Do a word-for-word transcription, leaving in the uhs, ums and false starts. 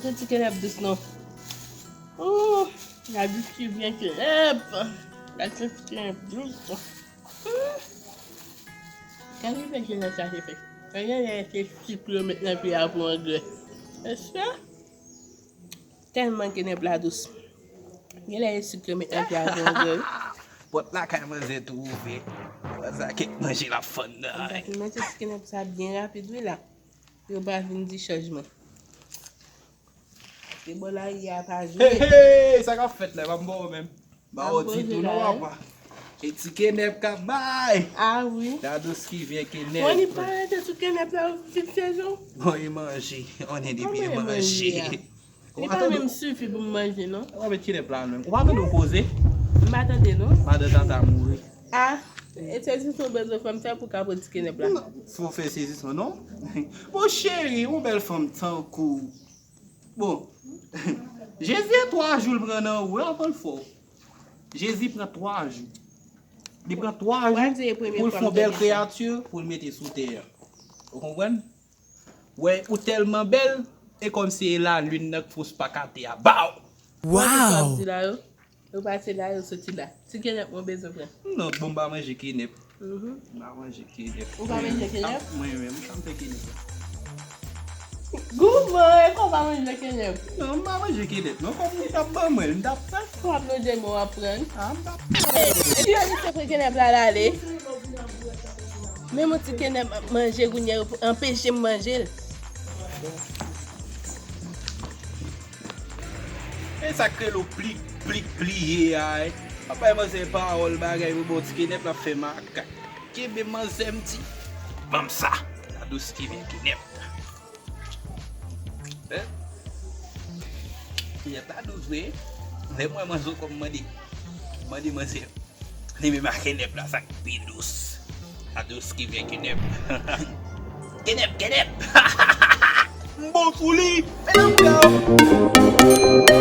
Ti kenèp dous non. Oh, la dous ki vyen kenèp. La dous ki vyen dous. Hmm. Gade jan kenèp sa te fèt. Gade lè se sik yo met nan pye a pou angrè. E sa? Tèlman kenèp la dous. Genlè e sik yo met nan pye a pou angrè wi. Pòt lakay manzè tou ouvè. Sa kèk manje l ap fann nan. Mwen pa fin manje ti kenèp sa byen rapid wi la. Yo pa vin di chanjman. Paske bò lari a pa jwe. Hey, hey, sa k ap fèt la, pa m ba w menm. Ba w di tou non papa. E ti kenèp k ap bay. Ah wi. Dadous ki vyen kenèp. Mwen li pa rete sou kenèp la tout sezon. Bon, e manje. On e depi e manje. Li pa menm sifi pou m manje non. Ou pa met kenèp la menm. Ou pa tande w poze? M pa tande non. Madan Tata mouri. Ah, e sezisman w bezwen fè m fè pou ka pran ti kenèp la. Non, fò w fè sezisman non. Bon cheri, yon bèl fanm tankou w. Bon, Jezi e twa jou l pran nan ou wi avan l fè w. Jezi pran twa jou. Li pran twa jou pou l fè yon bèl kreyati pou l mete sou tè a. Ou konprann? Wè, ou tèlman bèl, e kòmsi e lalin nan k fous pa kate a. Baw! Waw! Yo pase la, yo soti la. Ti kenèp mwen bezwen pran. Non, bon, m pa manje kenèp. Mhm. M pa manje kenèp. Ou pa manje kenèp? Mwen menm, sa m fè kenèp la? Gouman, e kò w pa manje kenèp? Non, m pa manje kenèp. Non, kòm ou t ap ban mwen, m t ap fè. Kòb nou de mwen w ap pran. Ah, m t ap. Ki yo di se pran kenèp la, l ale? Menm yon ti kenèp m ap manje, kounye a yo anpeche m manje l. E sa k rele w plik, plik, pliye a, e. Ap bay manzè pawòl bagay pou bon ti kenèp l ap fè makak. Kenbe manzè m di, ban m sa. Dadous ki vyen kenèp. Hein? Kenèp la dous vre. Lè mwen manzè kòm mande, mande manzè. Li menm ak kenèp la, sa k pi dous. Dadous ki vyen kenèp. Kenèp, kenèp! M bon sou li! Fè nan m ka!